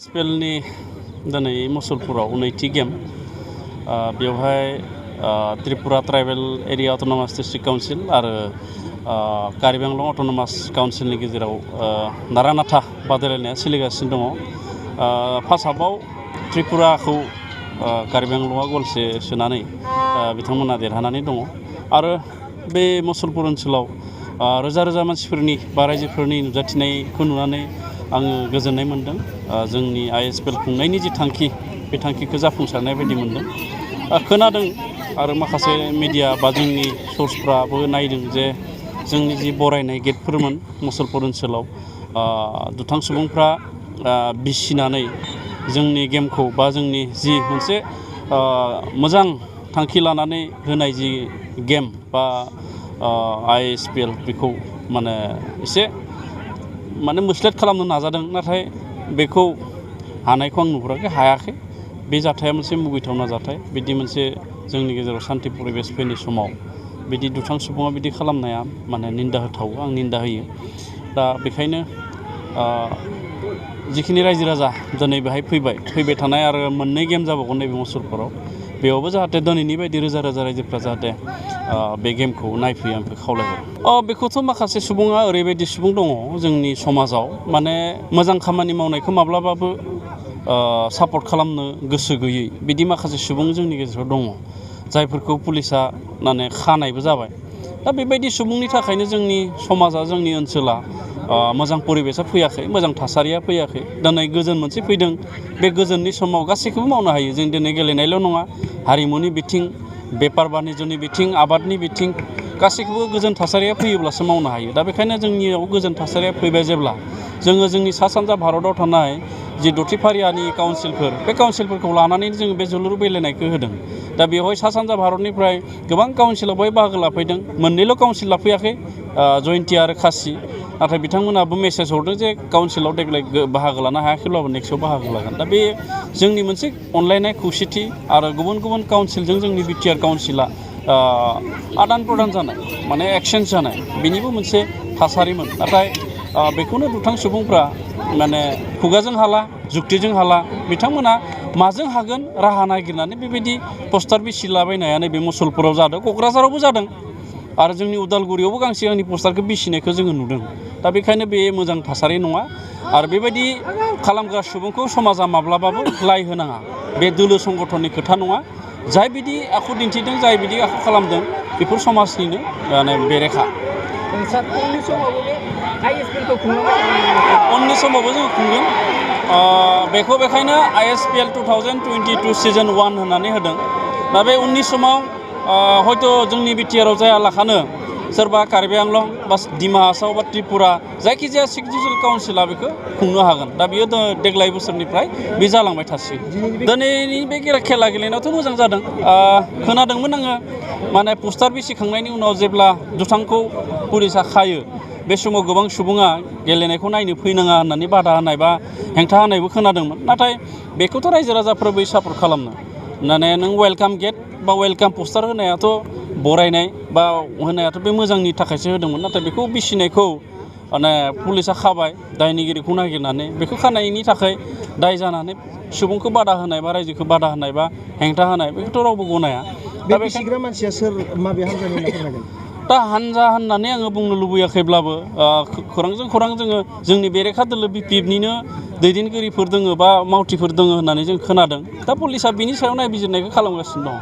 इस्पेलनि दिनै मुसलपुराव नैथि गेम बेवहाय Tripura tribal area autonomous district council आरो कार्बि आंलं अट'न'मास काउन्सिलनि गेजेराव नारा-नाथा बादायलायनाया सोलिगासिनो दङ। फार्स्ट हाफआव त्रिपुराखौ कार्बि आंलंआ गलसे सोनानै बिथांमोना देरहानानै दङ आरो बे मुसलपुर ओनसोलाव रोजा रोजा मानसिफोरनि बा रायजोफोरनि नुजाथिनायखौ नुनानै आङो गोजोननाय मोनदों। जोंनि आइएसपीएल खुंनायनि जि थांखि बे थांखिखौ जाफुंसारनाय बायदि मोनदों। खोनादों आरो माखासे मिडिया बा जोंनि सर्सफ्राबो नायदों जे जोंनि जि बरायनाय गेटफोरमोन मुसलपुर ओनसोलाव दुथां सुबुंफ्रा बिसिनानै जोंनि गेमखौ बा जोंनि जि मोनसे मोजां थांखि लानानै होनाय जि गेम बा आइएसपीएल बेखौ एसे मोस्लेट खालामनो नाजादों, नाथाय बेखौ हानायखौ आं नुहुराखै, हायाखै। बे जाथाया मोनसे मुगैथावना जाथाय। बिदि मोनसे जोंनि गेजेराव सान्थि परिबेस फैनाय समाव बिदि दुथां सुबुङा बिदि खालामनाया निन्दा होथावो, आं निन्दा होयो। दा बेखायनो जिखिनि रायजो राजा दिनै बेहाय फैबाय थानाय आरो मोननै गेम जाबावगोन नैबे मुसलपुराव, बेयावबो जाहाथे दिनैनि बायदि रोजा रोजा रायजोफ्रा जाहाथे बे गेमखौ नायफैयो आं बेखौ खावलायहरो। बेखौथ' माखासे सुबुङा ओरैबायदि सुबुं दङ जोंनि समाजाव मोजां खामानि मावनायखौ माब्लाबाबो सापर्ट खालामनो गोसो गैयै बिदि माखासे सुबुं जोंनि गेजेराव दङ, जायफोरखौ पुलिसा खानायबो जाबाय। दा बेबायदि सुबुंनि थाखायनो जोंनि समाजा, जोंनि ओनसोला मोजां परिबेसा फैयाखै, मोजां थासारिया फैयाखै। दिनै गोजोन मोनसे फैदों, बे गोजोननि समाव गासैखौबो मावनो हायो। जों दिनै गेलेनायल' नङा, हारिमुनि बिथिं, बेपार बानिज्यनि बिथिं, आबादनि बिथिं, गासैखौबो गोजोन थासारिया फैयोब्लासो मावनो हायो। दा बेखायनो जोंनियाव गोजोन थासारिया फैबाय जेब्ला जोङो जोंनि सा सानजा भारताव थानाय जि दथि फारियानि काउन्सिलफोर, बे काउन्सिलफोरखौ लानानै जोङो बे जोलुर गेलेनायखौ होदों। दा बेवहाय सा सानजा भारतनिफ्राय गोबां काउन्सिलाव बेवहाय बाहागो लाफैदों। मोननैल' काउन्सिल लाफैयाखै, जयन्ती आरो खासि। नाथाय बिथांमोनाबो मेसेज हरदों जे काउन्सिलाव देग्लाय बाहागो लानो हायाखैब्लाबो नेक्स्टआव बाहागो लागोन। दा बे जोंनि मोनसे अनलायनाय खौसेथि आरो गुबुन गुबुन काउन्सिलजों जोंनि बिटिआर काउन्सिला आदान प्रदान जानाय, एक्सचेन्ज जानाय, बेनिबो मोनसे थासारिमोन। नाथाय बेखौनो दुथां सुबुंफ्रा खुगाजों हाला, जुक्तिजों हाला, बिथांमोना माजों हागोन राहा नागिरनानै बेबायदि पस्टार बिसिलाबायनाया नैबे मुसलपुराव जादों, क'क्राझारावबो जादों आरो जोंनि उदालगुरियावबो गांसे गांनै पस्टारखौ बिसिनायखौ जोङो नुदों। दा बेखायनो बे मोजां थासारि नङा आरो बेबायदि खालामग्रा सुबुंखौ समाजा माब्लाबाबो लाय होनाङा। बे दोलो संगठननि खोथा नङा। जाय बिदि आखु दिन्थिदों, जाय बिदि आखु खालामदों, बेफोर समाजनिनो बेरेखा। उननि समावबो जोङो खुंगोन। बेखौ बेखायनो आइएसपीएल 2022 सिजन 1 होननानै होदों। दा बे उननि समाव हयथ' जोंनि बिटिआराव जायालाखानो सोरबा कार्बि आंलं बा डिमा हासाव बा त्रिपुरा जायखिजाया सिक्सटिउनेल काउन्सिला बेखौ खुंनो हागोन। दा बियो देग्लाय बोसोरनिफ्राय बे जालांबाय थासिगोन। दिनैनि बे खेला गेलेनायावथ' मोजां जादों। खोनादोंमोन आङो पस्टार बिसिखांनायनि उनाव जेब्ला दुथांखौ पुलिसा खायो, बे समाव गोबां सुबुङा गेलेनायखौ नायनो फैनाङा होननानै बादा होनाय बा हेंथा होनायबो खोनादोंमोन। नाथाय बेखौथ' रायजो राजाफोराबो सापर्ट खालामनो नों वेलकाम गेट बा वेलकाम पस्टार होनायाथ' बरायनाय बा होनायाथ' बे मोजांनि थाखायसो होदोंमोन। नाथाय बेखौ बिसिनायखौ पुलिसा खाबाय दायनिगिरिखौ नागिरनानै। बेखौ खानायनि थाखाय दाय जानानै सुबुंखौ बादा होनाय बा रायजोखौ बादा होनाय बा हेंथा होनाय, बेखौथ' रावबो गनाया। दा बिसिग्रा मानसिया सोर, माबे हान्जानि होनना फोरमायगोन? दा हानजा होननानै आङो बुंनो लुबैयाखैब्लाबो खौरांजों खौरां जोंनि बेरेखा दोलो बिपिएफनिनो दैदेनगिरिफोर दङ बा मावथिफोर दङ होननानै जों खोनादों। दा पुलिसा बिनि सायाव नायबिजिरनायखौ खालामगासिनो दं।